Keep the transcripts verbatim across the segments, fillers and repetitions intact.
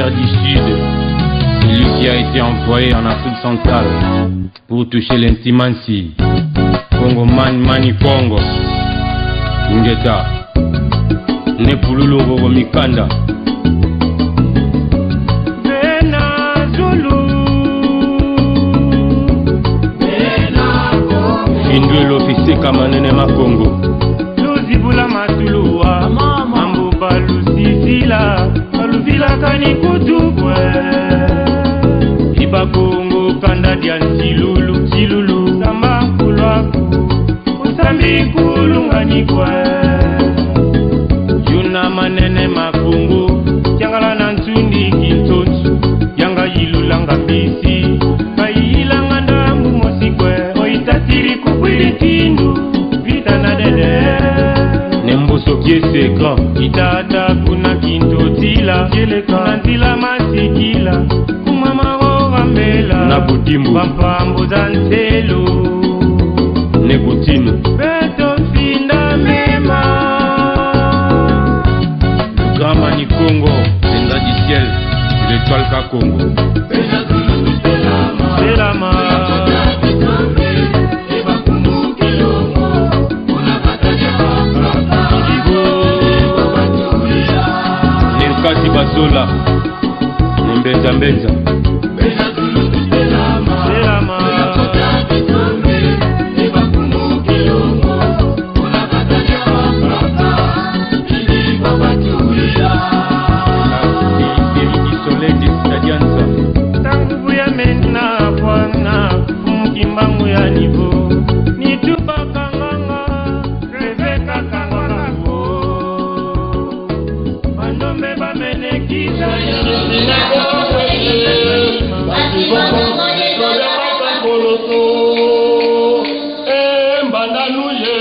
Du Sud, celui qui a été envoyé en Afrique centrale pour toucher l'intimansi. Kongo Mani, Mani Kongo. Ingeta. Ne pululu gogo mikanda. Bena zulu. Bena Kongo. Findwelo fiseka manene ma Kongo. Luzibula matuluwa, mambu balusisila, baluvilakani kutu kwe. I Bakongo kanda dia nsilulu, nsilulu, samba kulwaku, usambi kulungani kwe. Yuna manene ma Kongo, kiangala na nsundi kintsonso, yanga yilulanga mbisi, kayilanga ndambu mosi kwe, oyitatiri kubwili tindu, vita na dede. Ne mboso kiese grand. Kitata kuna Kintotila, kieleka na nzila masikila, kuma magoga mbela. Na budimbu. Bampambu za nselo. Ne kutinu. Beto finda mema. Le grand Mani Kongo, Zenza du ciel, l'étoile ka Kongo. Selama. Ibo. Ninkasi bazola. Mbenza mbenza. Selama. Ntangu ya mena bwana, Mfumu Kimbangu ya nivo, ni tubaka nganga, Rebecca Kangwaka. Bandombe bamene kita. Eh, mbanda nuye.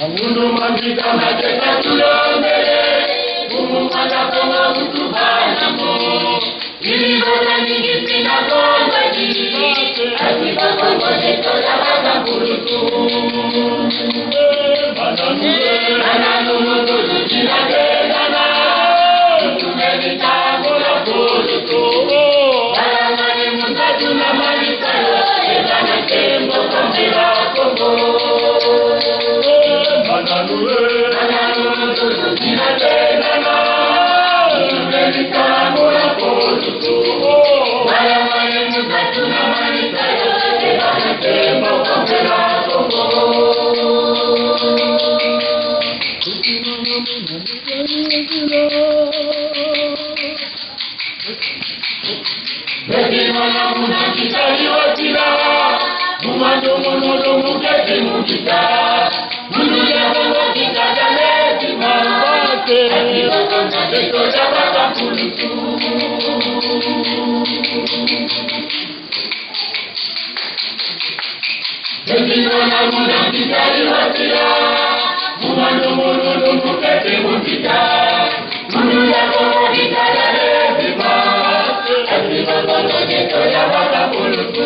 Mundumangita maketa tulombele, Mfumu Mwana Kongo kutubana mo. Ili bona ningi sina Kongo di, asi ba Kongo di tola baka kulutu. Bana nungu sina kena na, tumeni tango la kulutu. Bana mani mutatu na mani kalo, e bana tembo kambira Kongo. Beti mwana muna kitali watila, mumando mono lomu keti mukita, munu ya bongo kita dale tima, ati bakanga teto ya baka pulutu.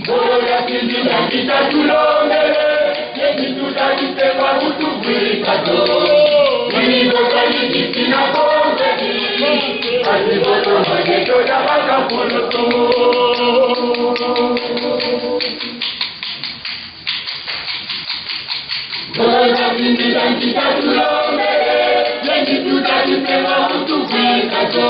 Ngolo ya kindi ya kita tulombele, ye kituta kitepa kutubwika do. Ni boto ni kitina konzeki, ani boto mageto ya baka pulutu. Ngolo ya kindi ya kita tulombele, ye kituta kitepa kutubwika do.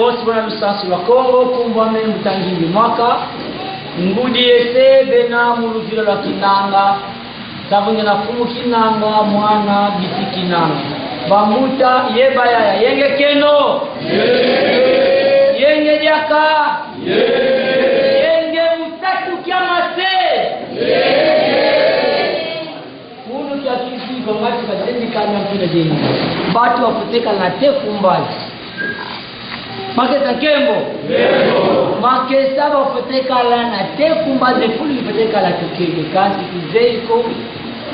Mosi bona lusansu lwa Kongo, nkumbu ame Mbuta Ngimbi Mwaka, ngudi ye se bena mu luvila lwa Kinanga, sabu ngiena mfumu Kinanga, mwana bisi Kinanga. Bambuta ye bayaya, yenge kieno? Yenge diaka? Yenge mu tatu kia mase? Kunu kia kizi kwa ngati kazendi kanya mpila zeni. Bantu bafwete kala na te kumbazi. Makesa, nkembo? Nkembo. Makesa, bafwete kala na te kumbazi, fulu ifwete kala tukenge. Kansi tuzeyi ko,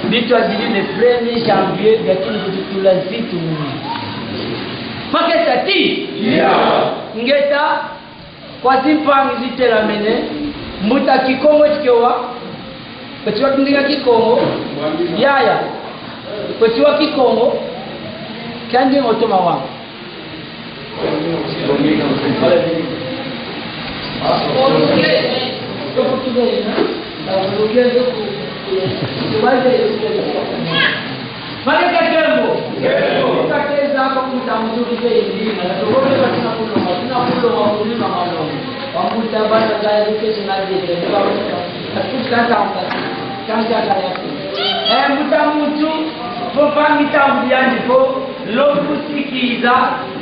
bitwa zidi le premier janvier, biakini kututula zitu muni. Makesa ti? Ya. Ngeta, kwa zimpangi zitelamene, mbuta Kikongo ti ke wa, kwe ti wa ndinga Kikongo, yaya, kwe ti wa Kikongo, kia ndinga otoma wa. Makesa, nkembo? Nkembo. Tukateza kwa mbuta muntu kizeye ndinga, na tokole kwa tuna kulonga, tuna kulonga kulima malonga. Kwa mbuta bana gaya education na jete, kwa mbuta. Atuka tanga, tanga kaya. Eh, mbuta muntu, vo mpangi tambu yandi vo, lokusikiza,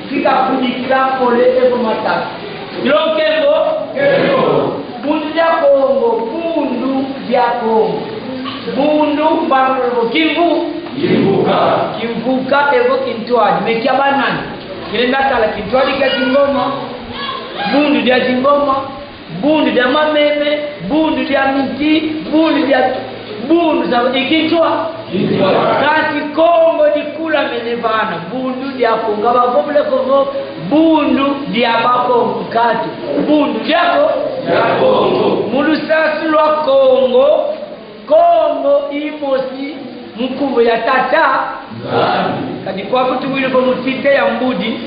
kika kudikila pole evo matatu. Yo, nkembo? Nkembo. Bundu dia Kongo, Bundu dia Kongo. Bundu, mbangululu kimvu-? Kimvuka. Kimvuka evo kintwadi. Mais kia banani? Kilenda kala kintwadi kia zingoma, Bundu dia zingoma, Bundu dia mameme, Bundu dia miti, Bundu dia, Bundu za ikintwa. Kintwa. Kansi Kongo dikulamene vana, Bundu dia Kongo. Bavovele ko vo Bundu dia Bakongo, nkatu Bundu dia Ko-? Dia Kongo. Mu lusansu lwa Kongo, Kongo imosi mu nkumbu ya Tata Nzambi. Kadi kwaku tuwidi vo mu ntete ya mbudi,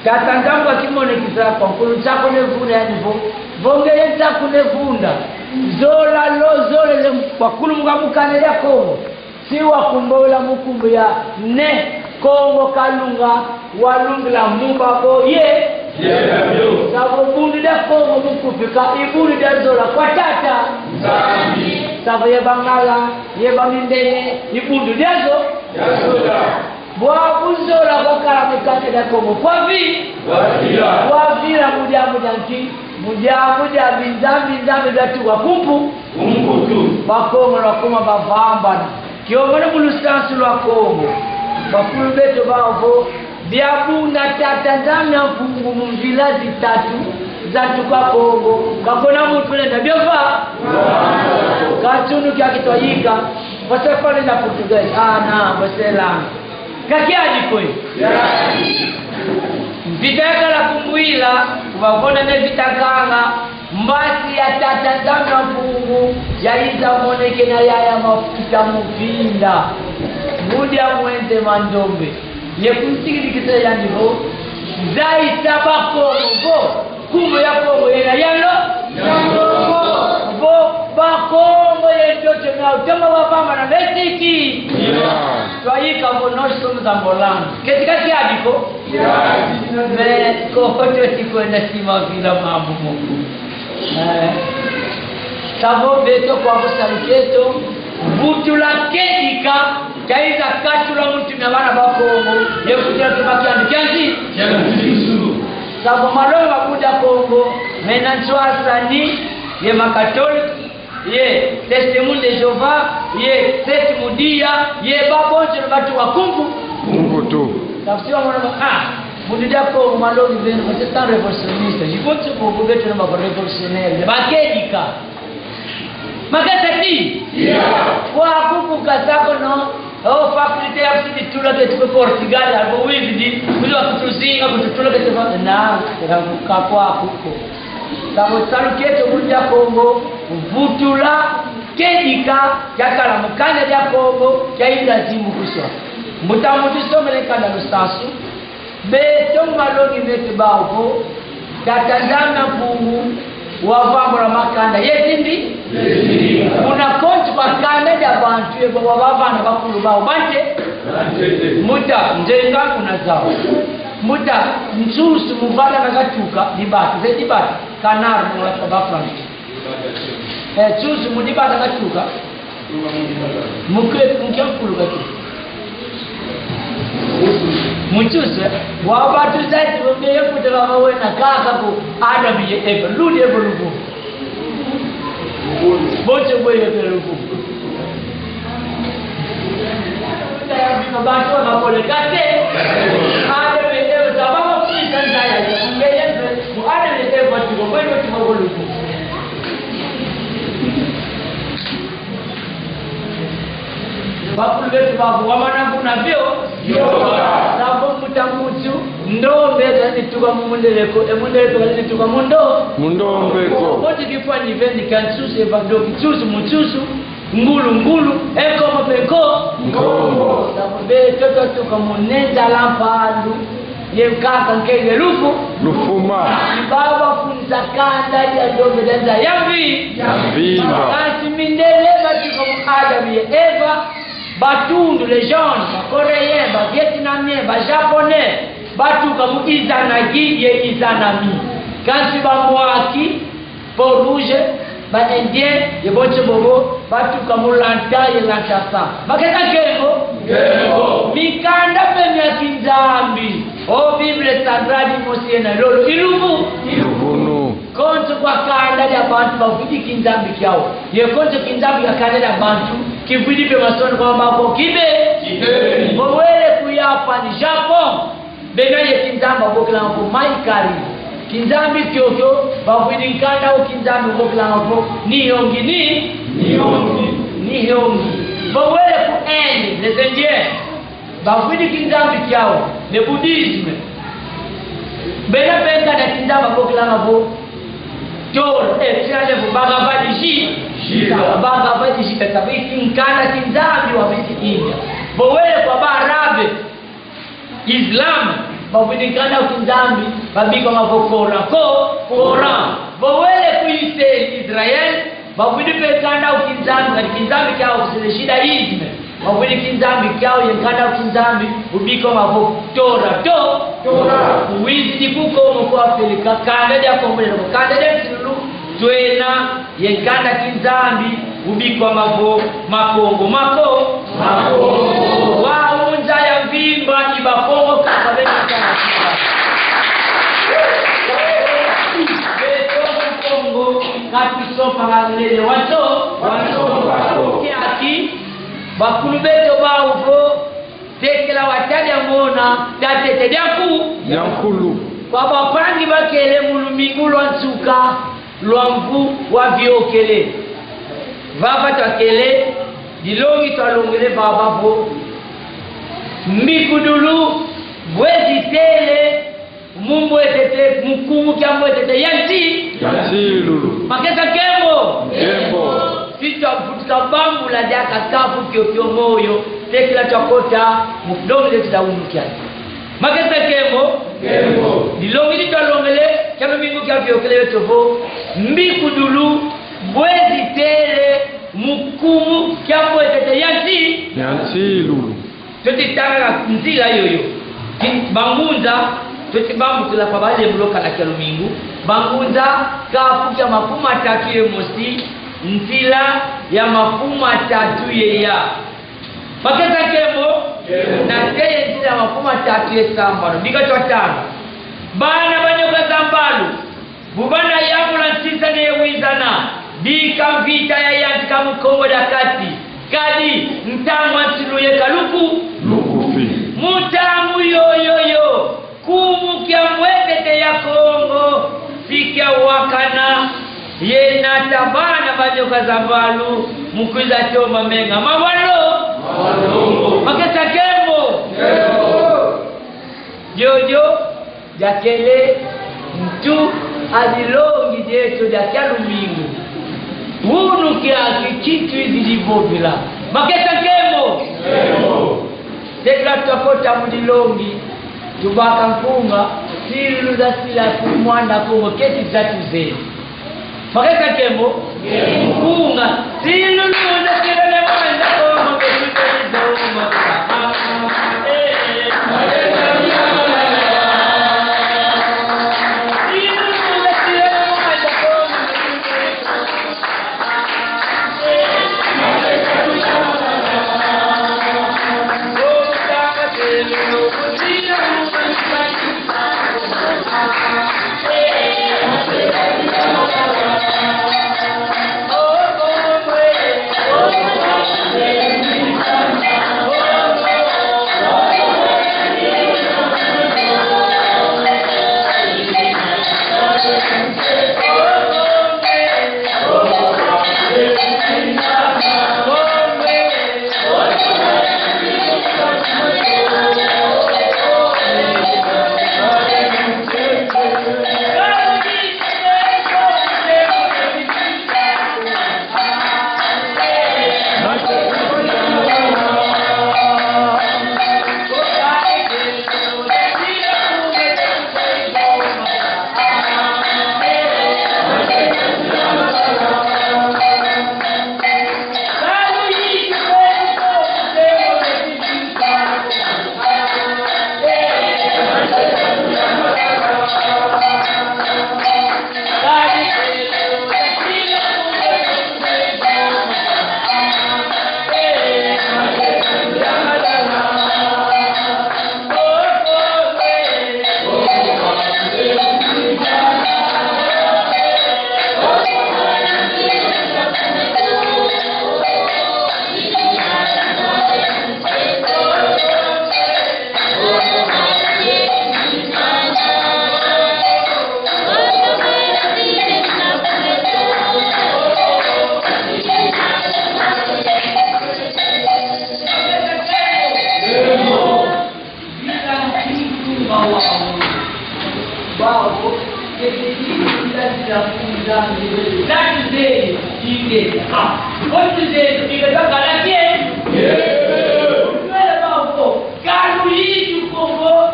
Tata Nzambi wakimonekisa kwa nkulu Nsaku Ne Vunda, yandi vo: Vo ngeye Nsaku Ne Vunda, zola lo zolele kwa kulumuka mu kanda dia Kongo, si wakumbowela mu nkumbu ya Ne, Kongo Kalunga, walungila mu babo ye. Ye, ndio. Savo Bundu dia Kongo mu kufika, i Bundu dia zola kwa Tata Nzambi. Savo ye Bangala, ye Bamindele, i Bundu dia zo-? Dia zola. Bwabu zola bwakala mu kanda dia Kongo kwa vi-? Kwa vila. Kwa vila mu diambu dia nki? Mu diambu dia binzambi-nzambi biatuka ku Mpu-? Ku Mputu. Bakongo lwakoma bavambana. Kiomene mu lusansu lwa Kongo, bakulu beto bau vo: Bia buna Tata Nzambi a Mpungu mu mvila zitatu zatuka Kongo, ka kuna muntu lenda bia va-? Ka tunu kiaki twayika, você fala na português? Ah, não, você é lá. Ka kiadi ko e? Mvita yakala ku Mbwila, ku bavonda Ne Vita Nkanga, mbasi ya Tata Nzambi a Mpungu yayiza monekena yaya Mafuta Muvinda, mu dia Mwente Mandombe. Ye kunsikidikisa yandi vo: Zayisa Bakongo vo nkumbu ya Kongo yena ya lo-? Ya Kongo. Vo Bakongo ye ntoto miau toma bavambana, mesiki? Ya. Twayika vo nós somos angolanos. Keti ka kiadi ko? Kiadi. Mais Kongo tweti kwenda sima vila mambu mo. Eh. Savo beto kwa busalu kieto, vutula kedika kiayiza katula mu ntu mia bana ba Kongo, ye vutula tuma kiandi kianzi. Kianzi. Savo malongi ma Bundu dia Kongo mena nswasani, ye ma catholiques, ye Testemunho de Jeová, ye Sétimo Dia, ye babonso batuka ku Mpu-? Ku Mputu. Savo si bamona vo, ah, Bundu dia Kongo malongi mena, mais c'est un révolutionnaire. Je compte sur vous, beto na ba révolutionnaires. Bakedika. Makesa ti? Ya. Kwaku ku Kasai kono, o faculté ya kusidi tula keti ku Portugal, abo wizidi, kuzo kutuzinga, kututula keti va-, na, ka kwaku ko. Savo salu kieto Bundu dia Kongo, vutula kedika kiakala mu kanda dia Kongo, kiayiza zimbukuswa. Mbuta muntu somene kanda lusansu, beto malongi meto bau vo, Tata Nzambi a Mpungu wavambula makanda ye zimbi. Kuna konti kwa kanda dia bantu, ye vo wavana bakulu bau bante. Mbuta, nzenga kuna zau. Mbuta, nsusu mu vata kakatuka, dibata. Nzeye dibata? Canard mu lwata ba français. Eh, nsusu mu dibata katuka. Mu ke-, mu kiankulu katuka. Mu nsusu, eh? Wa bantu zayi ti bambe ye kuta ba wena kaka ko Adam ye Eva. Ludi Eva lubu. Bonso bwe ye pele lubu. Bantu bakole kate. Adam ye Eva, za ba mafisa nzaya. Ngeye mpe, mu Adam ye Eva, tuko, bwe tuko kuluku. Bakulu beto bavo, wamana kuna bio. Yo. Savo mbuta muntu, ndombe kazituka mu mundele ko, e mundele ko kazituka mu ndo-. Mu ndombe ko. Koti kifwani veni kia nsusu, e vado kinsusu, mu nsusu, ngulu, ngulu, e nkombo mpe nko-. Nkombo. Savo beto twatuka mu nenda la mpandu, ye nkaka nkenge lufu-. Lufuma. I baba funza kanda dia ndombe dia nza ya mvi-. Ya mvimba. Kansi mindele batuka mu Adam ye Eva, batundu, les jaunes, ba Coréens, ba Vietnamiens, ba Japonais, batuka mu Izanagi ye Izanami. Kansi ba Mwaki, Peau-Rouge, ba Indiens, ye bonso bobo, batuka mu Lanta ye Lantasa. Makesa nkembo? Nkembo. Mikanda mpe mia kinzambi. O Bible Sagrada mosi yena lolo i luvu-. I luvunu. Konso kwa kanda dia bantu bavwidi kinzambi kiau. Ye konso kinzambi kia kanda dia bantu, kivwidi mpe masono kwa mako kibe. Kibe. Bo wele ku Japon, Japon. Bena ye kinzambi babokilanga vo Maikari. Kinzambi kiokio, bavwidi nkanda o kinzambi babokilanga vo Nihongi ni-. Nihongi. Nihongi. Bo wele ku Inde, les Indiens, bavwidi kinzambi kiau, le bouddhisme. Bena mpe nkanda kinzambi babokilanga vo Torah, eh, tiale vo Bhagavad Gi-. Gita. Bhagavad Gita, ça veut dire nkanda kinzambi wa bisi India. Bo wele kwa ba Arabe, Islam, bavwidi nkanda o kinzambi, babikanga vo Coran. Ko-, Coran. Bo wele ku Israel, Israel, bavwidi mpe nkanda o kinzambi, kadi kinzambi kiau se le judaïsme. Bavwidi kinzambi kiau ye nkanda o kinzambi, ubikanga vo Torah. To-. Torah. Wizidi ku Kongo, ku Afrika, kanda dia Kongo, kanda dia nsilulu, twena ye nkanda kinzambi ubikwanga vo Makongo. Mako-. Makongo. Wau nza ya mvimba i Bakongo kaka bena nkanda kinzambi. Beto ku Kongo, ka tusompanga nlele wanso. Wanso. Kiaki, bakulu beto bau vo, tekela wa ta dia mona, ta tete dia nku-. Dia nkulu. Kwa bampangi bakele mu lumingu lwa nsuka lwa mvu waviokele. Vava twakele, dilongi twalongele vava vo: Mbikudulu bwe zitele mu mbwetete, mu kumu kia mbwetete ya nsi-. Ya nsilulu. Makesa, nkembo. Nkembo. Si twavutuka bambula diaka kapu kiokio moyo, tekila twakota mu dilongi dieto dia wunu kiaki. Makesa, nkembo. Nkembo. Dilongi di twalongele, kia lumingu kiaviokele beto vo: Mbikudulu bwe zitele mu kumu kia mbwetete ya nsi-. Ya nsilulu. Tweti tanga nzila yoyo. Ki-, bangunza, tweti bambukila kwa balembolo kana kia lumingu. Bangunza, kapu kia makumi matatu ye mosi, nzila ya makumi matatu ye ya. Makesa, nkembo. Nkembo. Nate ye nzila ya makumi matatu ye sambanu. Bika twatanga. Bana ba nyoka za mbalu, bu bana yambula nsisani ye wizana, bika mvita yayantika mu Kongo dia Kati, kadi ntangu a nsilulu ye kaluku. Lukufi. Mu ntangu yoyoyo, kumu kia mbwetete ya Kongo si kiawakana, ye nata bana ba nyoka za mbalu mu kwiza tomba menga ma walo. Makesa, nkembo. Nkembo. Diodio diakele ntu a dilongi dieto dia kia lumingu. Wunu kiaki ki twizidi vovila. Makesa, nkembo. Nkembo. Tekila twakota mu dilongi, tubaka nkunga, nsilulu zasila ku Mwanda Kongo keti zatu zeni. Makesa, nkembo. Nkunga. Nsilulu zasila ne Mwanda Kongo keti zatu zeni. Eh. Ah, Kristu Yesu, ni beba kala ke? Yee. Twele bavo, kalu yitu Kongo,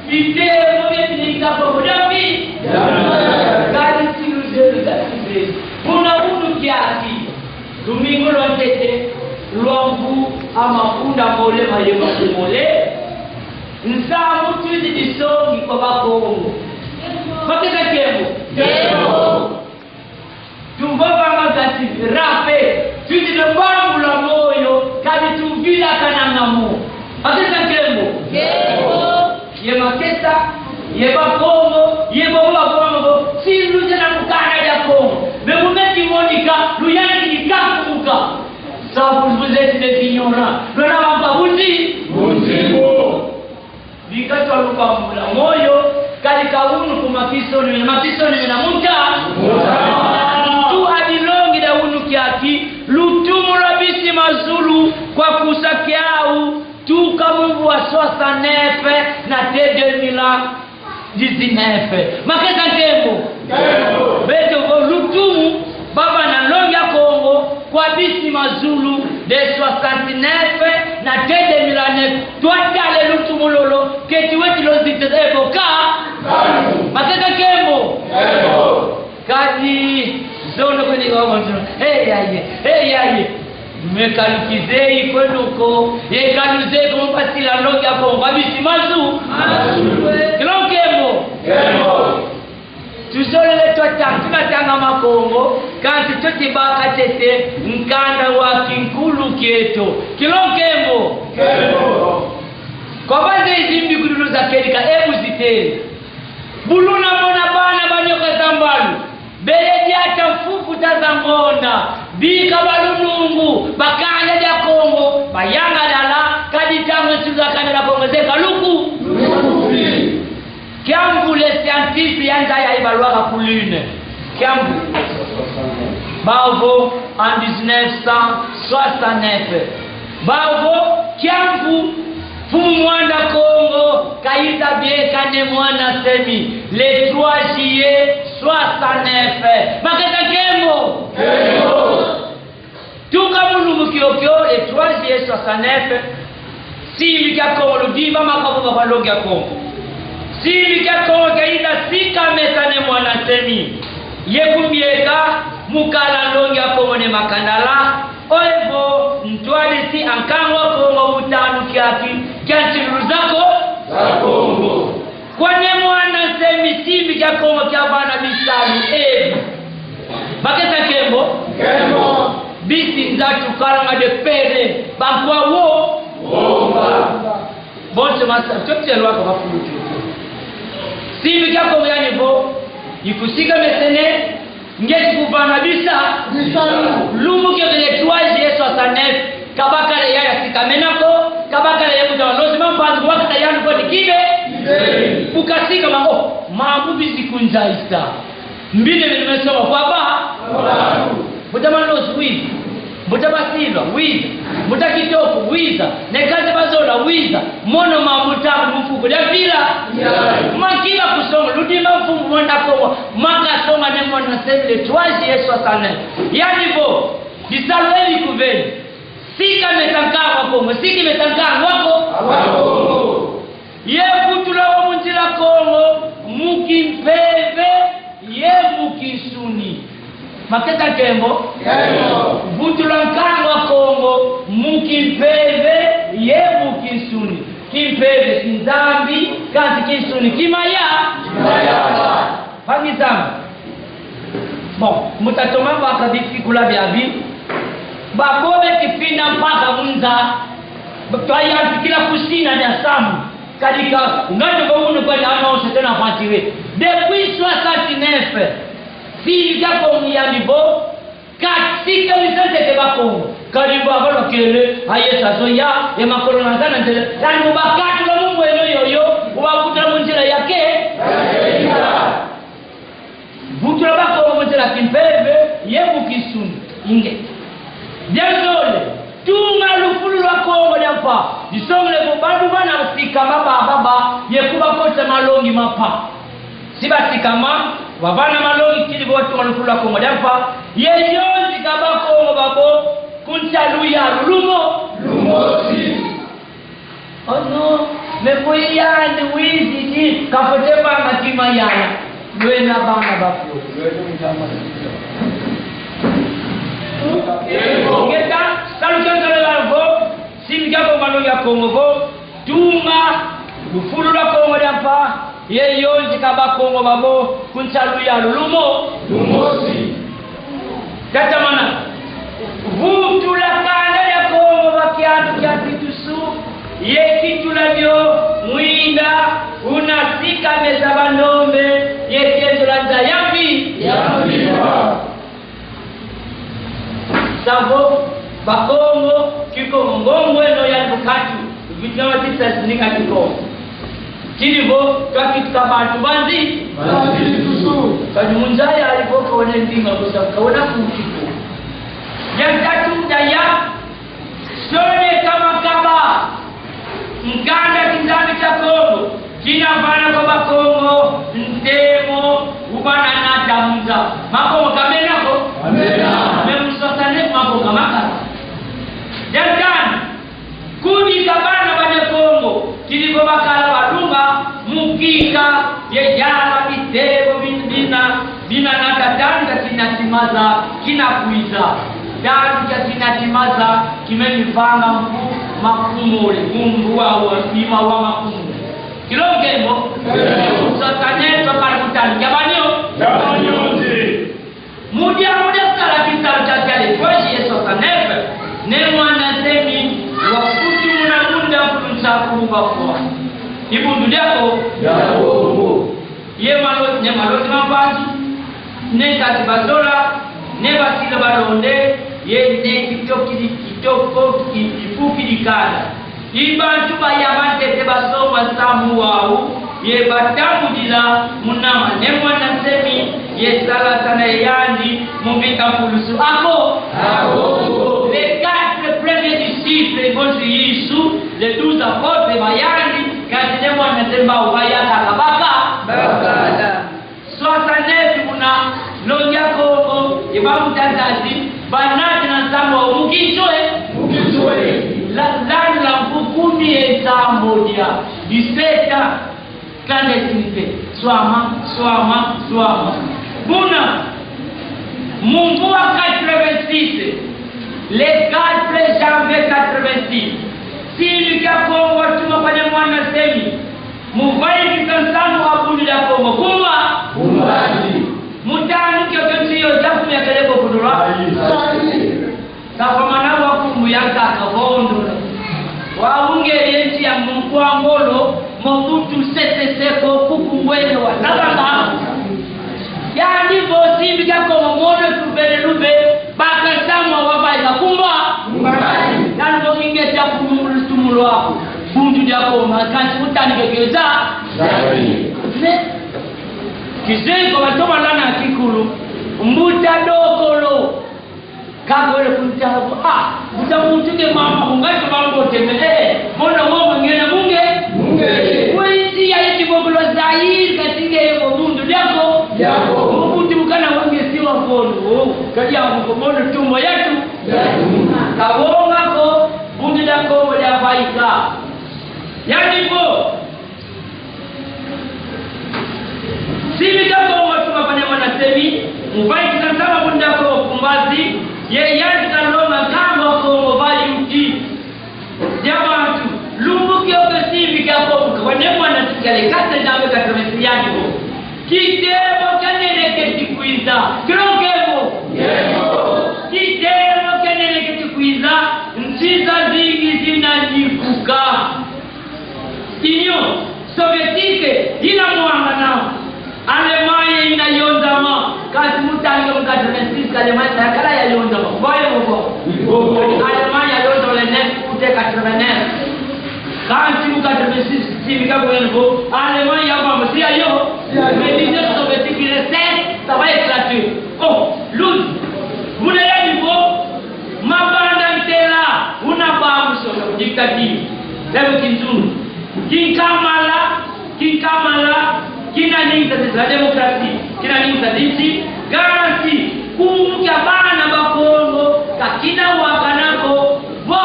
bitemo bia bininga Kongo, dapi? Yee. Kadi si luzeye, kadi si luzeye. Muna unu kiaki. Lumingu lwa ntete, lwa mvu a mafunda mole ma yema ku mole. Nsangu twizidi songi kwa Bakongo. Makesa, nkembo. Nkembo. Tuvovanga kansi rape, twizidi bambula moyo, kadi tuvilakananga mo. Makesa, nkembo. Nkembo. Ye makesa, ye Bakongo, ye bobo Bakongo, si luzeye na mukanda dia Kongo. Mais mu meti monika, luyantikidi kakumuka. Ça, vous, vous êtes des ignorants. Lwena bampa bunzi? Bunzi mo. Bika twalubambula moyo, kadi ka unu ku makisoni mena, makisoni mena mu nta? Mu nta. Tuadilongidi unu kiaki, lutumu lwa bisi mazulu kwa kusa kiau, tuka mu mvu wa soixante-neuf na te deux mille dix-neuf. Makesa, nkembo. Nkembo. Beto vo lutumu, bavana nlongi a Kongo kwa bisi mazulu de soixante-neuf na te deux mille neuf. Twatala lutumu lolo, keti weti luzitidi evo ka? Nkanu. Makesa, nkembo. Nkembo. Kadi, zono kweni wa bonzo. Hey, aye. Hey, aye. Mais ka lukizeyi kweno ko. Ye ka luzeyi ko mu basila nlongi a Kongo kwa bisi mazu? Mazu. Kilo nkembo. Nkembo. Tuzolele twatanga, tunatanga Makongo, kansi tweti baka ntete nkanda wa kinkulu kieto. Kilo nkembo. Nkembo. Kwa bazeyi zimbikudulu za kedika, e bu zitele. Bu luna mona bana ba nyoka za mbalu, bele diata mfufuta za ngonda, bika ba lunungu, ba kanda dia Kongo, bayangalala, kadi ntangu nsilu za kanda dia Kongo zeka luku. Lukufi. Kiamvu, le scientifique ya nza yayi balwaka ku Lune. Kiamvu. Bavo en dix-neuf cent soixante-neuf. Bavo kiamvu, Mfumu Mwanda Kongo kayiza bieka Ne Muanda Nsemi, le trois juillet soixante-neuf. Makesa, nkembo. Nkembo. Tuka mu lumbu kiokio, le trois juillet soixante-neuf, simbi kia Kongo, ludimba makabu ma kwa nlongi a Kongo. Simbi kia Kongo kiayiza sika mesa Ne Muanda Nsemi. Ye kumbieka mu kala nlongi a Kongo Ne Makandala, oyevo ntwadisi a nkangu a Kongo mu tanu kiaki kia nsilulu za Ko-, za Kongo. Kwa Ne Muanda Nsemi, simbi kia Kongo kiavana bisalu ebi. Makesa, nkembo. Nkembo. Bisi nza tukalanga de pere, bankwa wo. Womba. Bonso masa, tio tia lwaka bafulu tio. Simbi kia Kongo yandi vo, ikusika mesene, nge kuvana bisa. Bisa. Lumbu kiokio le trois juillet soixante-neuf, ka bakala ye yasikamena ko, ka bakala ye mbuta Malozi Mampanzu, wakata yandi kwa ni kibe. Kibe. Bu kasikama, oh, mambu bizi kunzayisa. Mbine mene mesoma kwa ba. Kwa ba. Mbuta Malozi, wiza. Mbuta Basilwa, wiza. Mbuta Kitoko, wiza. Ne Kazi Bazola, wiza. Mono mambu ntangu mu mfuku dia mpila. Ya. Makiba kusonga, ludimba Mfumu Mwanda Kongo, makasonga Ne Muanda Nsemi le trois juillet soixante-neuf. Yandi vo, bisalu ebi kuveni. Sika meta nkangu a Kongo, sika meta nkangu a Ko-, a Kongo. Ye vutula wa mu nzila Kongo, mu kimpeve ye mu kinsuni. Makesa, nkembo. Nkembo. Vutula nkangu a Kongo, mu kimpeve ye mu kinsuni. Kimpeve kinzambi, kansi kinsuni kimaya. Kimaya. Mpangi zame. Bon, mu ta toma baka bifikula biabi. Babo beti fina mpaka mu nza, twayantikila ku sina dia samu. Kadi ka, nga tuko munu kwa dia annonce tena fatire. Depuis soixante-neuf, simbi kia Kongo yandi vo, katika misantete Bakongo. Kadi vo abalokele, a Yesu azoya, ye makolo na zana nzele. Yandi mu bakatula mu mweno yoyo, wavutula mu nzila ya ke. Vutula Bakongo mu nzila kimpeve ye mu kinsuni. Inge. Dia zole, tunga lufulu lwa Kongo dia mpa. Disongele vo bantu bana sikama baba ba, ye kubakotesa malongi ma mpa. Si basikama, bavana malongi kidi vo batunga lufulu lwa Kongo dia mpa. Ye yonzika Bakongo Abo, ku nsi a luyalu lumo. Lumosi. Oh non, mais ko yandi wizidi, kafwete vanga kima yala. Lwena bana ba fulu. Ingeta, salu kionso lwena vo, simbi kia Kongo, malongi a Kongo vo, tunga lufulu lwa Kongo dia mpa, ye yonzika Bakongo babo ku nsi a luyalu lumo. Lumosi. Tatamana. Vutula kanda dia Kongo va kiandu kia Kitusu, ye kitula dio mwinda una sika meza ba ndombe, ye kienzo la nza ya mbi. Ya mbi. Savo, Bakongo, Kikongo, ngongo eno ya lukatu, vitu na matisa zininga Kikongo. Kidi vo, twakituka bantu banzi. Banzi tusu. Kadi mu nza yayi vo kawena ndinga kusa, kawena kuki ko. Ya tatu, ya, ya, sone kama kaba. Nkanda kinzambi kia Kongo, kina vana kwa Bakongo ntemo, ubana nata mu nza. Makongo kamena ko? Kamena. Mais mu soixante-neuf makongo makala. Ya tanu, kubika bana ba Ne Kongo, kidi vo bakala balunga, mu kika, ye yala bitebo bin-, bina, bina nata tanu kia kina kimaza, kina kwiza. Tanu kia kina kimaza, kimeni vanga mvu makumole, mvu wa, wa, ima wa makumole. Kilonge mo? Soixante-neuf, kala kutanu kia banyo? Kia banyo nzi. Mu dia, mu dia sala kisalu kia, kia le trois juillet soixante-neuf, Ne Muanda Nsemi wakutumuna munda kulu nsaku mu bafwa. I Bundu dia Ko-. Dia Kongo. Ye malo-, ne Malongi ma Mpanzu, ne Nkadi Bazola, ne Basila Balonde, ye ne Kitokidi, Kitoko, ki-, Kifukidi Kanda. I bantu ba ya ba ntete basomba nsamu wau, ye batambudila mu nama Ne Muanda Nsemi, ye salasana ye yandi mu mvita mpulusu. Ako? Ako. Les quatre premiers disciples, bon, c'est Yesu, les douze apôtres, ba yandi, kansi Ne Muanda Nsemi bau ba ya kaka baka? Bakala. Soixante-neuf kuna, Longi a Kongo, ye ba Mbuta Nzazi, banatila nsamu wau mu Kinswahili. Mu Kinswahili. La, landila mvu kumi ye nsambwadia, dix-sept ans, clandestinité. Swama, swama, swama. Buna, mu mvu wa quatre-vingt-six, le quatre janvier quatre-vingt-six, simbi kia Kongo watuma kwa Ne Muanda Nsemi, mu vaikisa nsamu wa Bundu dia Kongo. Kumba? Kumbazi. Mu tanu kiokio nsi yo dia kumi ya kele ko kudulwa. Ayi. Ayi. Kavamana wa kumbu ya nkaka vondo. Wau nge ye nsi ya mu nkwa ngolo, Mobutu Sese Seko, kuku ngwene wa tabanga. Yandi vo simbi kia Kongo mono tuvele lube, baka nsamu wa vaika. Kumba? Kumbazi. Yandi vo ingeta kulu mu lusumu lwaku. Bundu dia Kongo, kansi utanike keza. Nzambi. Ne. Kizeye ko batoma lana kikulu. Mbuta Dokolo. Kakwele ku ntala vo, ah, mbuta muntu nge mama, ku ngati ba mbote me, eh, mona wo ngena mu nge? Mu nge. Kwe nsi ya iti bokolo Zaire, kati nge ye ko Bundu dia Ko-. Dia Ko-. Mobutu kana wa nge si wa kono, oh, kadi ya ko mono tumbo yatu. Yatu. Kawonga ko, Bundu dia Kongo dia vaika. Yandi vo, simbi kia Kongo tuma kwa Ne Muanda Nsemi, mu vaikisa nsamu wa Bundu dia Kongo Kumbazi, ye yandi kalonga nkangu a Kongo va yuti dia bantu. Lumbu kiokio simbi kia Kongo kwa Ne Muanda Nsemi, le quatre janvier quatre-vingt-six, yandi vo: Kitemo kia nene keti kwiza. Kilonge mo? Yebo. Kitemo kia nene keti kwiza, nsi zazingi zina nikuka. Union Soviétique ina mwangana, Allemagne ina yonzama, kansi mu tanike mu quatre-vingt-six, Allemagne na kala ya yonzama. Voyez mon bon. Allemagne ya yonzama le neuf août quatre-vingt-neuf. Kansi mu quatre-vingt-six, simbi kia Kongo vo Allemagne ya vamba, si ya yo. Mais l'Union Soviétique, il est sept, ça va éclater. Oh, luz. Muna yandi vo, mabanda ntela, una ba mu sosa dictature. Lelo kinzungu. Kinkamala, kinkamala, kina ningisa la démocratie, kina ningisa nsi, kansi, kumbu kia bana ba Kongo, Kina wakana ko, vo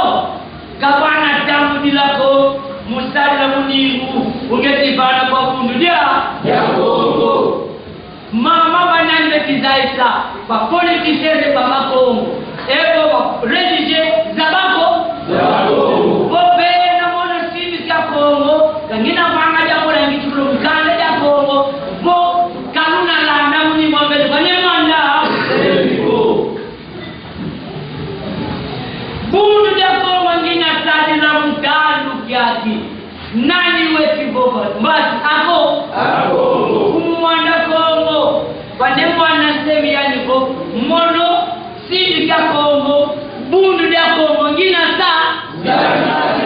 ka vana tambudila ko mu sadila muningu ungeti vana kwa Bundu dia, dia Kongo. Mama banani beti zayisa? Ba politiciens ba Bakongo. E vo ba religieux za Bako-, za Bakongo. Vo beno mono simbi kia Kongo, ka ngina vanga dia mola ngitukulu mukanda dia Kongo, vo ka luna landa muningu wa mbele, vane mwanda. Bundu dia Kongo ngina sadila mu tandu kiaki. Nani weti vova? Mbasi ako? Ako. Mfumu Mwanda Kongo. Vane mwana nsemi yandi vo: Mono, simbi kia Kongo, Bundu dia Kongo ngina sa. Ngina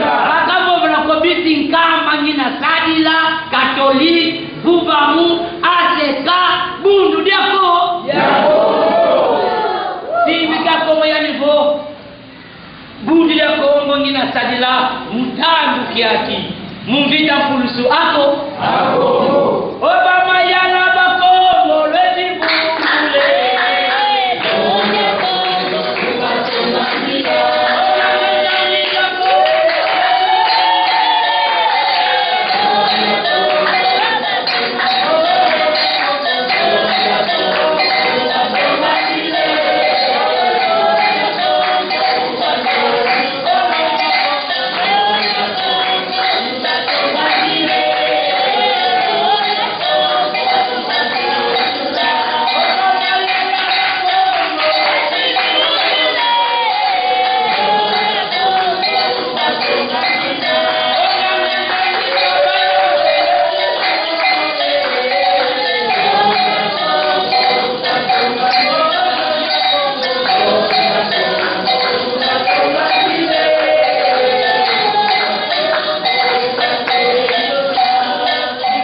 sa. Aka vova na ko: Bisi Nkamba ngina sadila, catholique, vuvamu, A C K, Bundu dia Ko-, dia Kongo. Simbi kia Kongo yandi vo: Bundu dia Kongo ngina sadila mu tandu kiaki. Mu mvita mpulusu ako? Ako. O ba mayala ba Kongo, lweti vungule.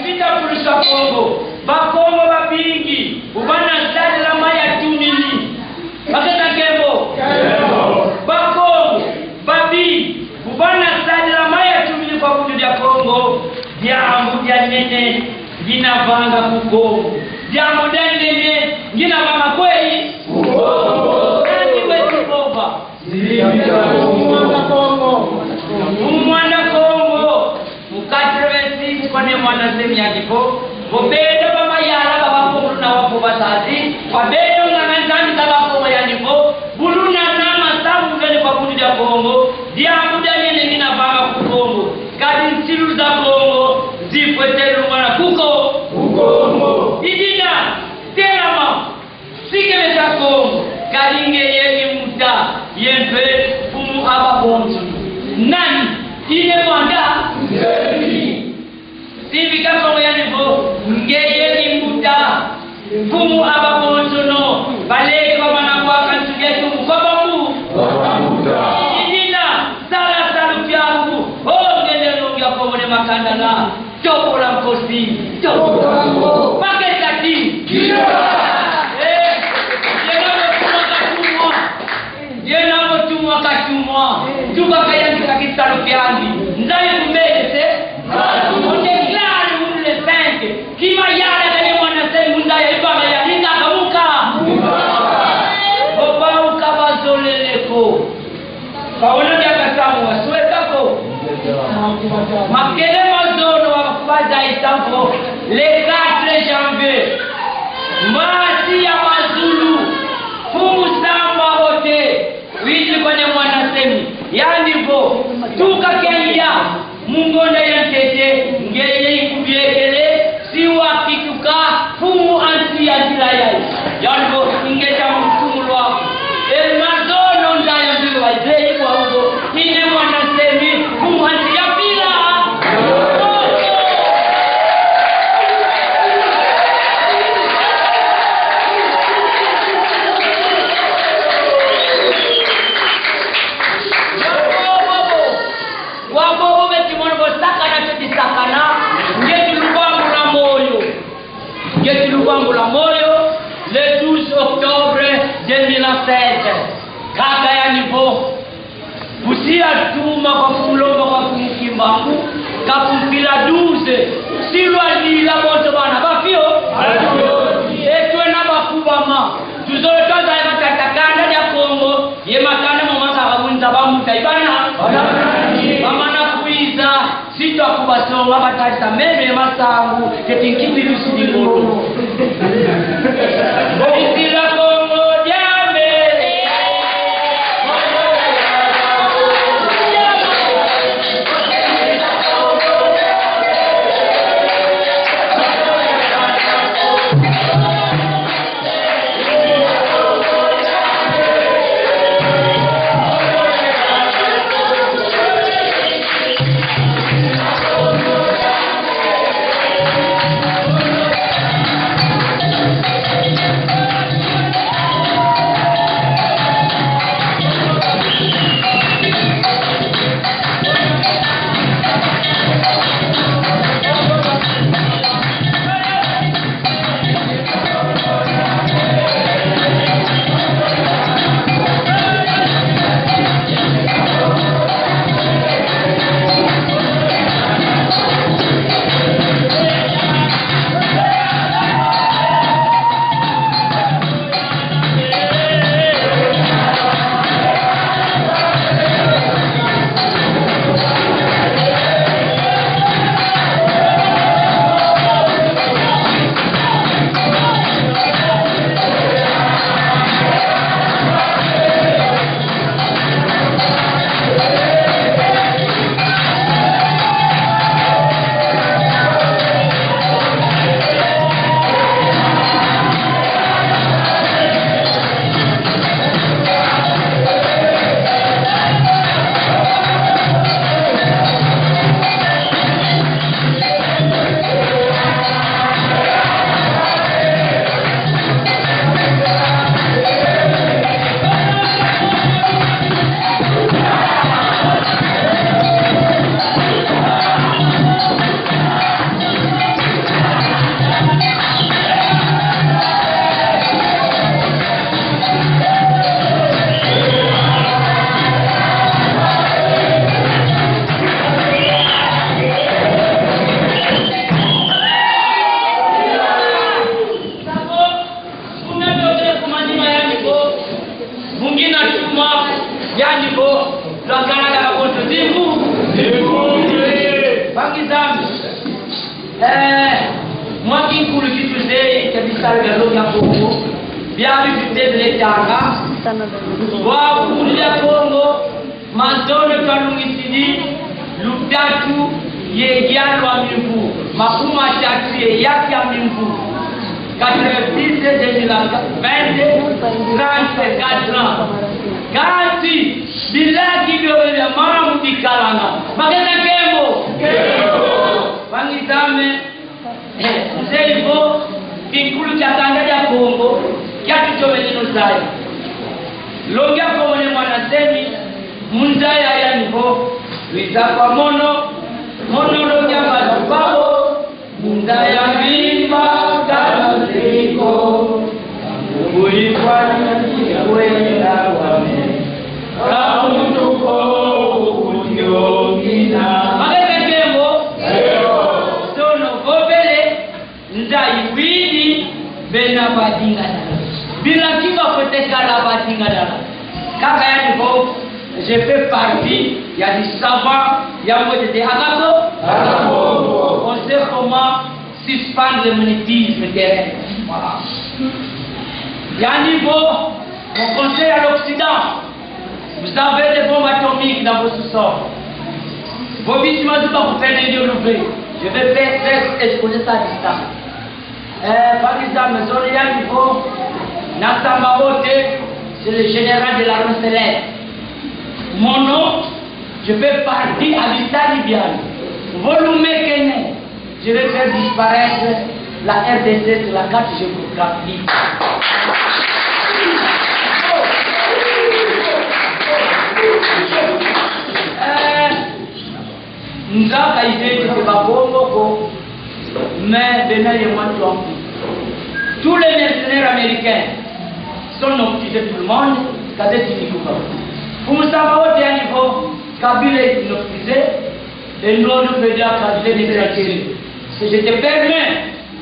Mvita mpulusu a Kongo. Bakongo babingi, bu bana sadila ma yatumini. Baketa nkembo. Bakongo babingi, bu bana sadila ma yatumini kwa Bundu dia Kongo. Diambu dia nene ngina vanga ku Kongo. Diambu dia nene ngina vanga kweyi? Ku Kongo. Nani weti vova? Mfumu Mwanda Kongo. Mfumu Mwanda Kongo. Mu quatre-vingt-six, vane mwana nsemi yandi vo: Vo beno ba mayala ba Bakongo luna wa vo bazazi, kwa beno nganga Nzambi za Bakongo yandi vo: Bu luna nama samu vene kwa Bundu dia Kongo, diambu dia nene ngina vanga ku Kongo. Kadi nsilu za Kongo zifwete lungana ku Ko-, ku Kongo. I dina, telama. Sikele za Kongo, kadi ngeye i mbuta, ye mpe mfumu a babonsono. Nani? I Ne Mwanda? Simbi kia Kongo yandi vo: Ngeye i mbuta, mfumu a babonsono, baleke bamana kwaka nsuki etu mu kwa bambu. I dina, sala salu kiaku, o ngeye nlongi a Kongo Ne Makandala. Tokola nkosi, tokola nkosi. Baketa ti. Kila. Eh, yena motumwa katumwa. Yena motumwa katumwa. Tuka kayandi ka kisalu kiandi. Nzai kumbele se. On déclare le cinq. Kima yala kane mwana se munda ya ibanga ya linga kamuka. Opa ukaba zolele ko. Bawona diaka samu wasweka ko. Makele mazono wa kubaza itambo. Le quatre janvier. Masi ya mazulu. Mfumu Samba Ote. Wizidi kwa Ne Mwana Nsemi. Yandi vo: Tuka kenya. Mu ngonda ya ntete, ngeye ikubiekele, si wakituka, mfumu a nsi ya nzila yayi. Yandi vo: Ingeta mu lukumu lwaku. E mazono nda ya nzila yayi, zeyi kwa ugo. I Ne Mwana Nsemi, mfumu a nsi ya mpila. Wa bobo beti mono vo sakana tweti sakana, ngeti luvambula moyo. Ngeti luvambula moyo, le douze octobre deux mille seize. Kaka yandi vo: Busi yatuma kwa kulomba kwa Mfumu Kimbangu, kakumpila douze. Si lwadila bonso bana bafio. E twena bakubama. Tuzolo twaza ye matata kanda dia Kongo, ye mata- Bambuta, i bana. Bamana kwiza, si twakubasonga, batadisa meno ye masangu, keti nki bilusidi ngolo. Isila Kongo diame. Mungina chuma, yandi vo, lwakala kaka bonso zimbu. Mpangi zame. Eh, mwa kinkulu ki tuzeye kia bisalu bia Nlongi a Kongo, biabi bitendele tanga. Bwabu mu nsi a Kongo, mazono twalungisidi lutatu ye yalu a mimvu, makumi matatu ye yaki a mimvu. Quatre-vingt-dix, deux mille vingt, trente-quatre ans. Kansi, bilaki biobio bia mambu bikalanga. Makesa nkembo. Mpangi zame, eh, nzeyi vo, kinkulu kia kanda dia Kongo, kia tutomene no zaya. Nlongi a Kongo Ne Muanda Nsemi, mu nza ya yandi vo, lwiza kwa mono, mono Nlongi a Mbazi Mpavo, mu nza ya mvimba kala nziko, kuli kwa nani kwenda kwame, kamuntu ko kudiongina. Makesa nkembo. Sono vovele, nza iwidi, bena badingadala. Bilaki bafwete kala badingadala. Kaka yandi vo, je fais partie ya di savant, ya mwete de Akako. On sait comment suspendre le magnétisme terrestre. Voilà. Yandi vo, mon conseil à l'Occident, vous avez des bombes atomiques dans vos sous-sols. Vo bisi mazuba kupene ndio luve. Je vais faire, faire exposer ça à distance. Eh, par exemple, zone yandi vo, na samba wote, c'est le général de l'armée céleste. Mon nom, je fais partie a bisadi biandi. Vo lumekene, je vais faire disparaître la R D C sur la carte géographique. Euh, nza ka izeye ti Bakongo ko, mais bena ye mwa ntombi. Tous les mercenaires américains sont noctisés, tout le monde, kade tini kuka. Pour ça, au dernier niveau, Kabila est noctisé, et nous, nous faisons Kabila négligé. Si je te permets,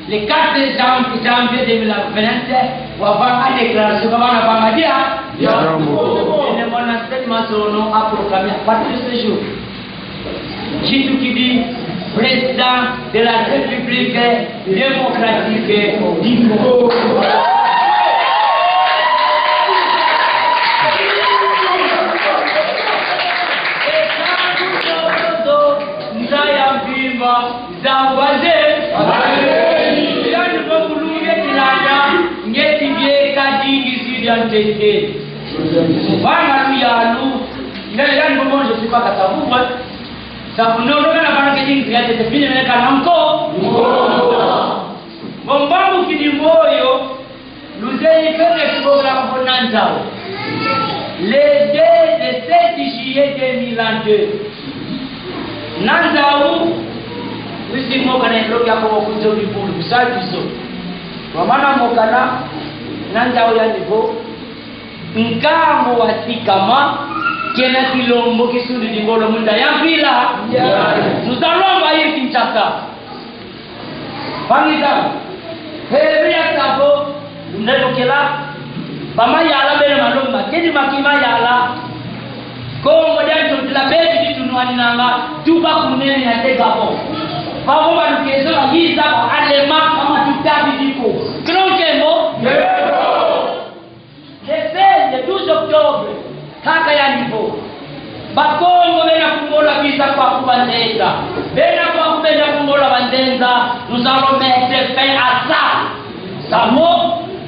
le quatre jan-, janvier deux mille vingt, on va en déclaration, on va en dire, Yambo. Ene mwana seni mazono a proclamer à partir de ce jour. Ngitukidi président de la République démocratique du Congo. Nza ya mvimba, za ngwaze. Yandi vo mu lumbu kia kilanda, ngieti bieka dingisi dia ntete. Vana luyalu, nge yandi vo: Moi, je suis pas Kasa-Vubu. Sabu nonga na vana ke dingisi dia ntete, vini mene kana nko. Vo mbambukidi moyo, luzeye kele kibogla vo Nanzau. Le deux, le sept juillet deux mille deux. Nanzau, wisi mokana e bloc ya Kongo ku Nzo-Bibulu, ku salle du Nzo. Wamana mokana, Nanzau yandi vo: Nkangu wasikama, kena kilombo kisundidi ngolo mu nda ya mpila. Nous allons envahir Kinshasa. Mpangi zame, heri ya savo, ndelo kela, ba mayala bena malongi ma kedi maki mayala. Kongo dia Ntotila bebi di tunwaninanga, tuba kunene ya te Gabon. Bavo ba lukezo ba yiza ba alema, ba matuta bidiko. Kilongo nkembo? Yebo. Le seize, le douze octobre, kaka yandi vo: Bakongo bena ku ngolo biza kwaku banzenza. Bena kwaku bena ku ngolo banzenza. Nous allons mettre fin à ça. Samu,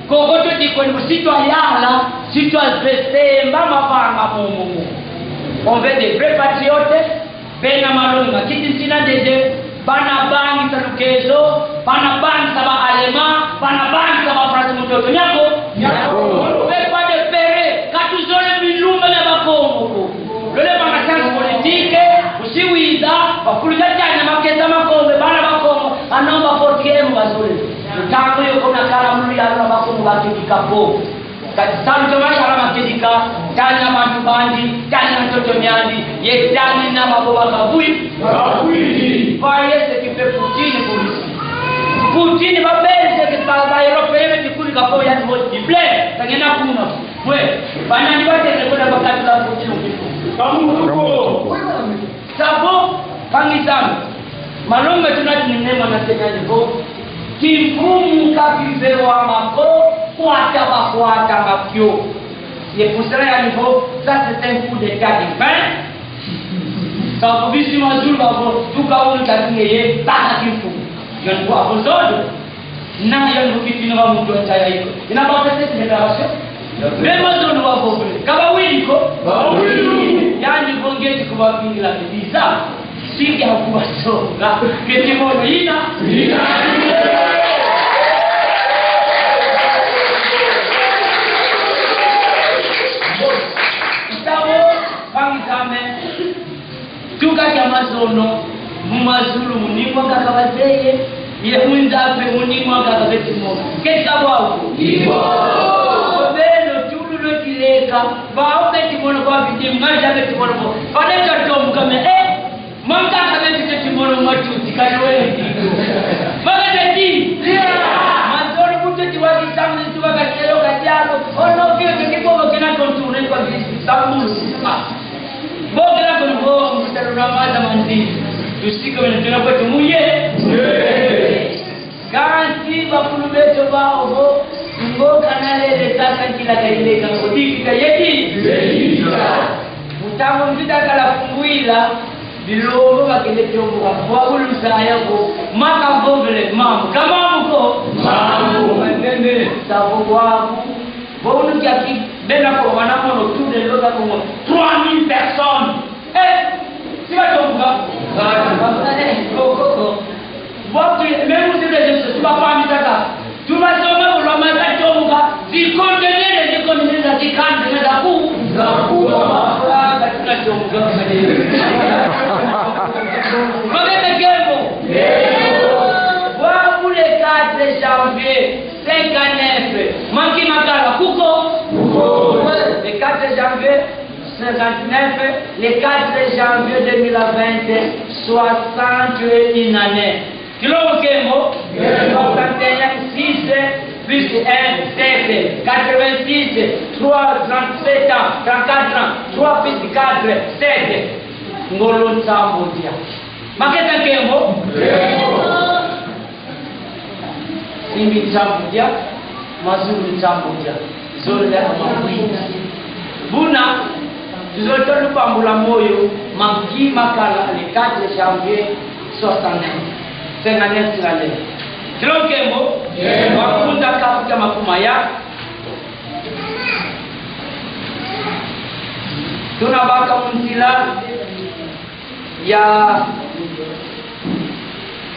koko tweti kwenda, si twayala, si twasemba mavanga momo. On veut des vrais patriotes. Bena malongi ma kiti ntina dede, bana bangisa lukezo, bana bangisa ba Allemand, bana bangisa ba France mu ntoto. Nyako? Nyako. On ne veut pas de pere, ka tuzole bilumbu bia Bakongo ko. Lole bana science politique, usi wiza, bakulu ya tanya makesa Makongo, bana Bakongo, anomba fortier mu bazole. Ntangu yo kona kala mulu ya Bakongo bakedi kapo. Kadi salu dia mayala makedika, tanya bantu bandi, tanya ntoto miandi, ye tanya na maboba kabui. Kabui. Voyez ce que fait Poutine pour Russie. Poutine, ba Belge, que ba, ba Européens, que kuli kapo ya mot du blé, tanya na kuna. Ouais, banani ba tele kuna bakati la Poutine. Kamu. Kamu. Savo, mpangi zame, malongi tuna tinene mwana senya ni vo: Kimfumu ka kivewa mako, kwata bakwatanga kio. Ye pusela yandi vo: Ça, c'est un coup d'État divin. Savo bisi mazulu bavo: Tuka unu tatu ngeye, baka kimfumu. Yandi vo: Avo zodo. Na yandi vo: Kitina ba muntu wa nza ya iko. Ina ba fete déclaration. Mais mazulu bavo: Ka bawidi ko. Bawidi. Yandi vo: Ngieti kubavingila biza. Singa kubasonga. Keti mono ina. Ina. Savo, mpangi zame. Tuka kia mazono, mu mazulu mu ningwa kaka bazeye, ye mu nza mpe mu ningwa kaka beti mono. Keti ka bwau ko? Ibo. Beno tulu lweti leka, bau beti mono kwa bidi, ngaja beti mono ko. Fallait que tombe comme, eh, mankaka beti teti mono matu, tikalo we. Maga teti. Mazono mu teti wa kisambu, tuba ka kelo ka dialo. Ono kio kio kibobo kina contourner kwa bidi, sambulu. Ah. Bokela kono vo mbuta luna maza mandi. Tusika wena tuna kwetu muye. Kansi bakulu beto bau vo: Ngo kana lele sasa kila kaile ka kudiki ka yedi. Mutango mvita kala fungwila, bilongo bakele tomboka. Bwa bulu zaya vo: Maka vovele mamu. Ka mamu ko? Mamu. Savo bwabu. Vo unu kiaki, bena ko wana mono, tout de l'autre ko mono. Trois mille personnes. Eh, si batomboka. Eh, ko, ko, ko. Bwa tu, même sur les réseaux sociaux, tu vas pas mettre ça. Tu vas tomber pour le mettre tomboka. Zi conteneurs, zi conteneurs, zi kante, zi zaku. Zaku. Ah, ba tuna tomboka. Mabe mekembo. Bwa pour le quatre janvier cinquante-neuf, manki makala kuko. Kuko. Le quatre janvier cinquante-neuf, le quatre janvier deux mille vingt, soixante et une années. Kilongo nkembo, soixante et un, six, Plus un, sept, quatre-vingt-six, trois, trente-sept ans, trente-quatre ans, trois plus quatre, sept. Ngolo nsambu dia. Makesa nkembo? Simbi nsambu dia, mazulu nsambu dia. Zolele ya mabwingi. Buna, tuzolele lubambula moyo, ma nki makala le quatre janvier soixante, cinquante-neuf. Kilo nkembo? Nkembo. Bankunda kapu kia makuma ya. Tuna baka mu nzila ya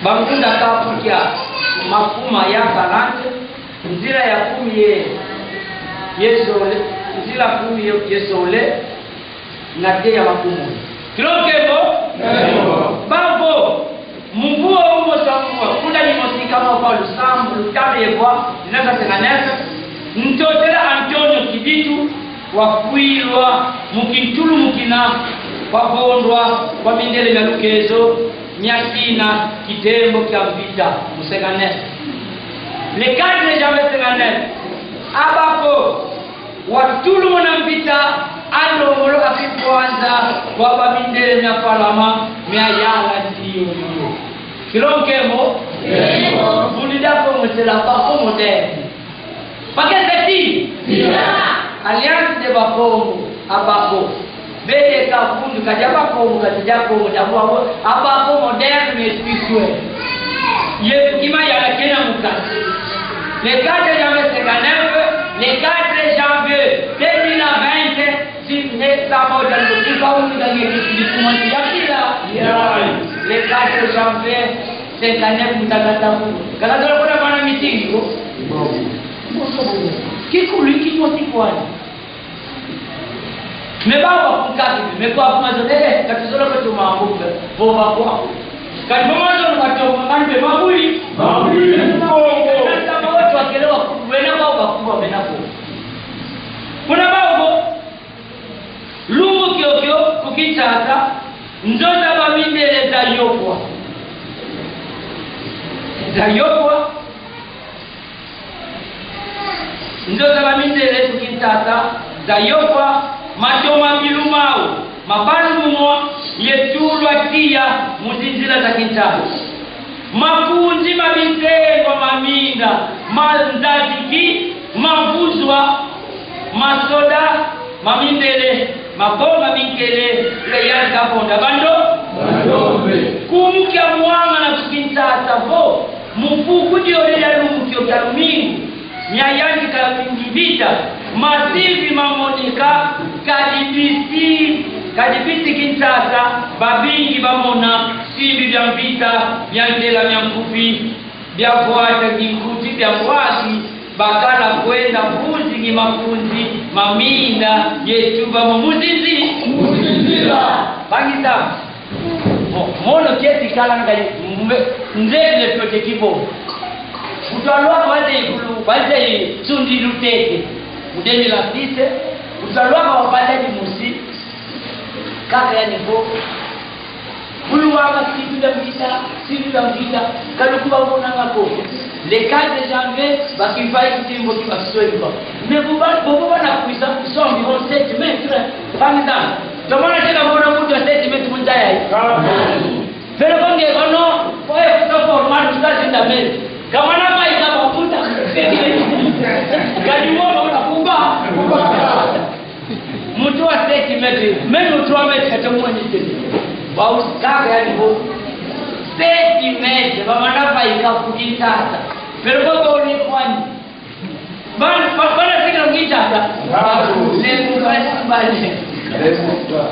bankunda kapu kia makuma ya quarante, nzila ya kumi ye, ye zole, nzila kumi ye, ye zole, na te ya makumi. Kilo nkembo? Nkembo. Bavo, mu mvu wo umosi wa mvu, kunda dimosi kama kwa lusambu, lutame ye kwa, dix-neuf cent cinquante-neuf, Ntotela Antonio Kibitu, wafwilwa mu kintulumukina kwa vondwa kwa mindele mia lukezo mia kina kitembo kia mvita mu cinquante-neuf. Le quatre janvier cinquante-neuf, Abako watulumuna mvita, alongolo akikwanza kwa ba mindele mia falama, mia yala nti yoyo. Kilo nkembo? Nkembo. Bunida Kongo, c'est la Bako moderne. Parce que c'est qui? Sila. Alliance de Bakongo, Abako. B D K Vundu, kadi Abakongo, kadi dia Kongo, dia Bwabo, Abako moderne mais spirituel. Ye kima ya la kena mukasi. Le quatre janvier cinquante-neuf, le quatre janvier deux mille vingt, si ne sa moja ndio kifaundi na yeye kifaundi ya kila. Ya. Le quatre janvier cinquante-neuf, mtakata Vundu. Kala zola kuna bana meeting ko. Kikulu kimosi kwani. Mais bawu bakunkaki, mais kwa kuma zo, eh, eh, ka tuzolo kweto mambu, vo bakwa. Kadi vo mazo ni bato, kani mpe mabuli. Mabuli. Kata bawu twakele wa, wena bawu bakuba, wena ko. Kuna bawu bo, lumbu kiokio, ku Kinshasa, nzo za bamindele zayokwa. Zayokwa. Nzo za bamindele ku Kinshasa zayokwa, mato ma mbilu mau mabalumumwa ye tulwa tiya mu zinzila za Kinshasa. Makunzi ma bisengwa ma minda manzaziki, mavuzwa, masoda ma mindele, mabonga minkele, le yanza bonda bando. Bandombe. Kumu kia mwangana ku Kinshasa vo, mu fuku diole dia lumbu kio kia lumingu, mia yantika mvita, masimbi mamoneka, kadi bisi, kadi bisi Kinshasa, babingi bamona simbi bia mvita, bia ntela mia nkufi, bia vwata binkuti bia mbwaki, bakala kwenda vuzingi makunzi ma minda ye tuba mu muzinzi. Muzinzila. Bangisa. Bon, mono kieti kalanga yi, mbe, nzele pete kibo. Utwalwa baze ikulu, baze sundi lutete. Mu deux mille six, utwalwa baze di musi. Kaka yani vo. Bulu wanga simbi bia mvita, simbi bia mvita, ka lukuba monanga ko. Le quatre janvier, bakivayi kitimbo ki basweki ba. Mais bo ba, bo, bo bana kwisa kusombi on sept mètres. Bangisa. Tomana tena mona muntu wa sept mètres mu nza yayi. Vele bonge kono, oye kusa formal, kusa zinda mele. Kamana mai kama kuta. Kadi wono unakuba. Muntu wa sept mètres, même trois mètres, kata mwana tena. Bawu kaka yani bo. Sept mètres, bamana vaika ku Kinshasa. Pero bo bo ni kwani. Bana, ba-, bana sika ngitata. Bravo. Lembu basi bale. Lembu ba.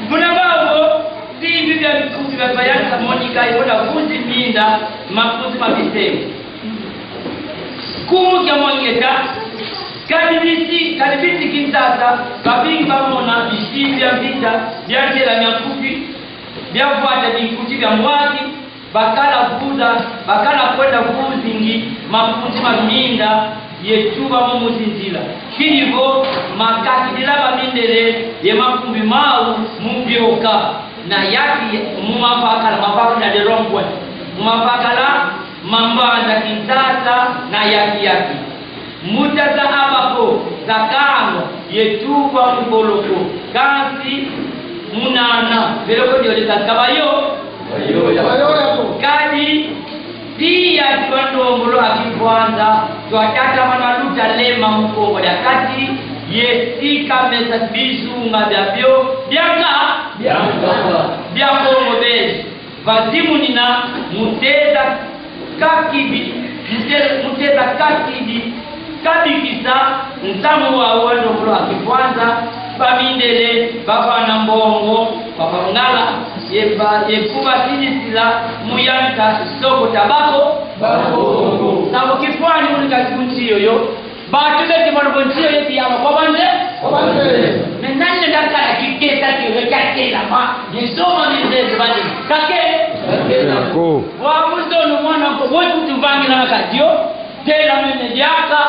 Buna babo, simbi bia bikuti bia bayanza monika, ibona vuzi minda, makuti ma bisengwa. Kumu kia mwangeta, kadi bisi, kadi bisi Kinshasa, babingi bamona bisimbi bia mvita, bia ntela mia nkufi, bia vwata binkuti bia mbwaki, bakala vuza, bakala kwenda vuzingi makuti ma minda ye tuba mu muzinzila. Kidi vo makakidila ma mindele ye makumbi mau mu mbioka. Na yaki mu mavakala, mavakala de rond-point. Mu mavakala, Mambanza Kinshasa na yaki-yaki. Mbuta za Abako, za Kango, ye Tuwa mu boloko. Kansi, munana, beloko diole ka kabayo. Kadi, tiya ti bandombolo a Kifwanza, twatatamana luta lema mu Kongo dia Kati, ye sika mesa bizunga biabio, bianka? Bianka. Bia Kongo beji. Vazimunina mu teza kakibi-, mu te-, mu teza kakibi-, kabikisa nsamu wa, wa ndombolo a Kifwanza, bamindele, bavana mbongo, bavangala, ye ba-, ye kubasilisila mu yanta soko tabako. Bako. Savo Kifwani unika ku nsi yoyo. Bantu beti mona vo nsi yoyo yeti yama kwa banze. Kwa banze. Mais nani nda kala kiketa kio kia telama, ni soma ni nzezi bani. Kake. Kake. Ko. Wa muzono mwana ko, wetu tuvangila na kadio. Tela mene diaka.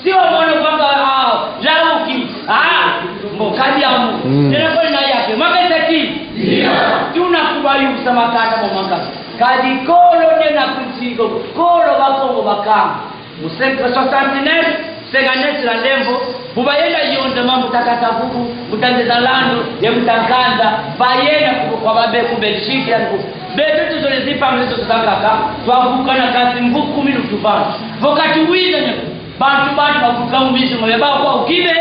Sio mwana vanga, ah, lauki. Ah, mo kadi amu. Mm. Tela kwa na yake. Makesa ti. Iya. Tuna kubayu sama kata mo manga. Kadi kolo nde na kunsigo. Kolo Bakongo bakanga. Mu cinq, soixante-neuf, cinquante-neuf na lemvo, bu bayenda yonza mambu takata vuvu, mu tanze za lando, ye mu tankanda, bayenda ku, kwa babe ku Belgique, ya ku. Beto tuzole zimpangi zeto zakaka, twavukana kansi mvu kumi lutuvana. Vo katuwiza ne, bantu, bantu bavuka mu mizi mo, ya ba kwa ukibe?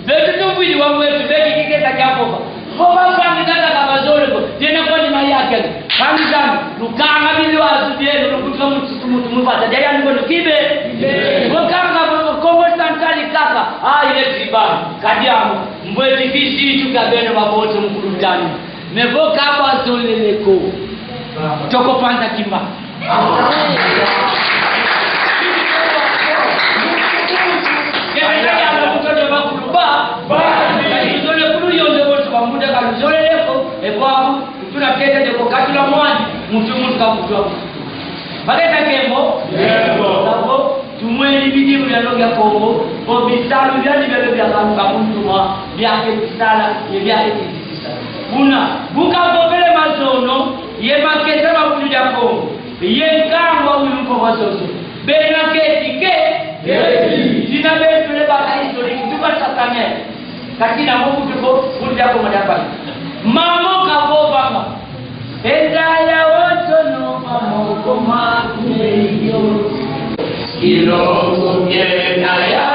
Beto tumbwidi wa mwetu, beki kiketa kia Kongo. Vo bampangi kaka ka bazole ko, yena kwandi mayakele. Mpangi zame, lukanga bilwazu bieno, lukutuka mutu, mutu, mutu, muvata, dia yandi kwandi kibe. Kibe. Lukanga Kongo Central kaka, ah, ile triba, kadiamo, mbweti kizitu kia beno mabote mu kulutani. Mais vo ka bazolele ko, toko panza kima. Kena yala mutoto bakulu ba, ba, luzole kulu yonde boso bamuda ka luzolele ko, e bwabu, tuna kete de ko katula mwani, mutu mutu ka mutu. Baketa kembo? Kembo. Savo, tumweni bidimu ya longi ya Kongo, vo bisalu biandi biabio bia kanu ka kuntuma, biake bisala, ye biake bisisa. Buna, bu kavovele mazono, ye makesa ma Bulu dia Kongo. Ye nkangu wa wulu mpo wa zozo. Bena keti ke? Keti. Dina betu le baka historique, tuka satane. Kati na moku tuko, kundi yako madapa. Mamo kavovanga. Enda ya otono, mamo koma kumeyo. Kilongo kena ya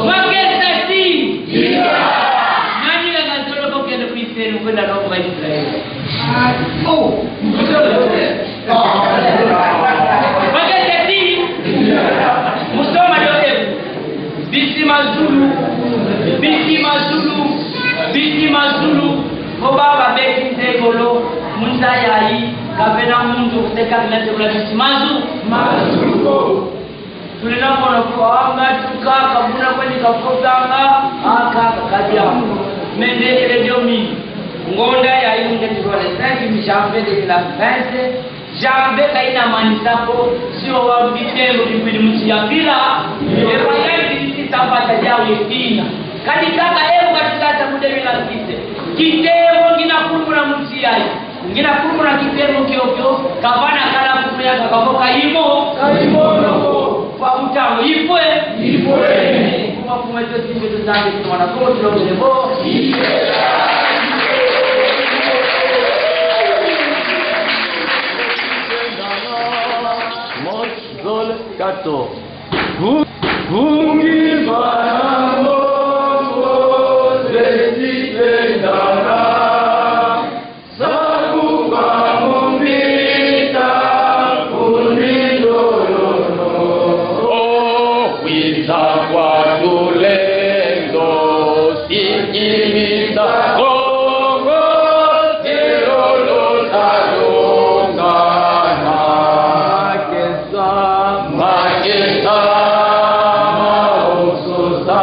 Makesa ti. Nani nga zolo kokele ku inferno kwenda longo ba Israele? Oh. Makesa ti. Musoma yo ebu. Bisi mazulu. Bisi mazulu. Bisi mazulu. Ko baba beti nzengolo. Munza yayi. Kavena muntu kuteka kinete kula bisi mazu. Mazulu. Tulina mona ko, ah, ngatu kaka, buna kwani kafotanga, ah, kaka, kadia. Mende ele diomi. Ngonda yayi nge tuwa le cinq janvier deux mille vingt. Janvier ka ina manisa ko, si o wa bitemo bikwidi musi ya pila. E wa ya kiti tapata dia wekina. Kadi kaka ebu katukata mu deux mille vingt-six. Kitemo ngina kulumuna musi yayi. Ngina kulumuna kitemo kiokio, kavana kala kumuyaka kavo ka imo. Ka imo noko. Kwa mutango, ifwe. Ifwe. Kuma kuma eto simbe tuzange tumana ko, tulongele bo. Mot zole kato. Vu-, vungi vana moko zeti pendana. Sakuba mu mvita kuni lolono. O wiza kwa tulendo, sikimisa Kongo, telolo talongana. Makesa, makesa, maoso sa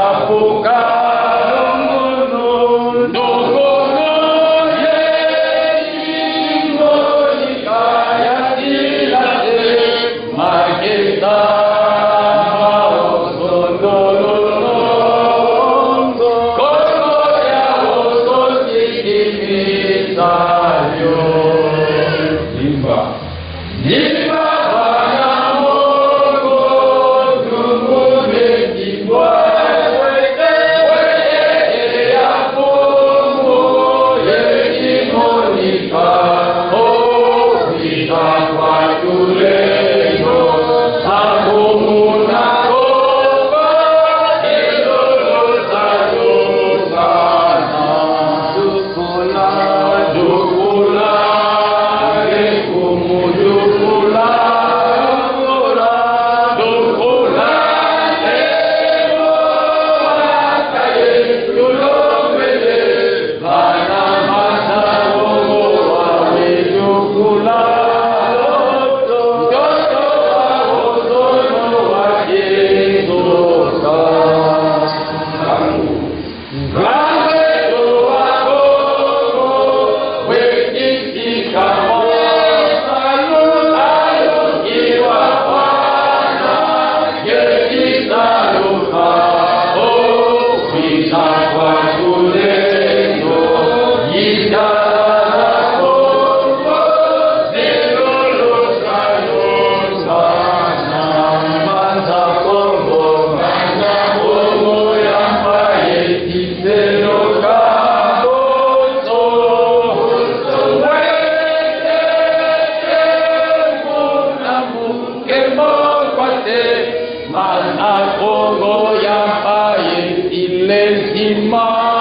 Bana Kongo ya mpa ye silenzima.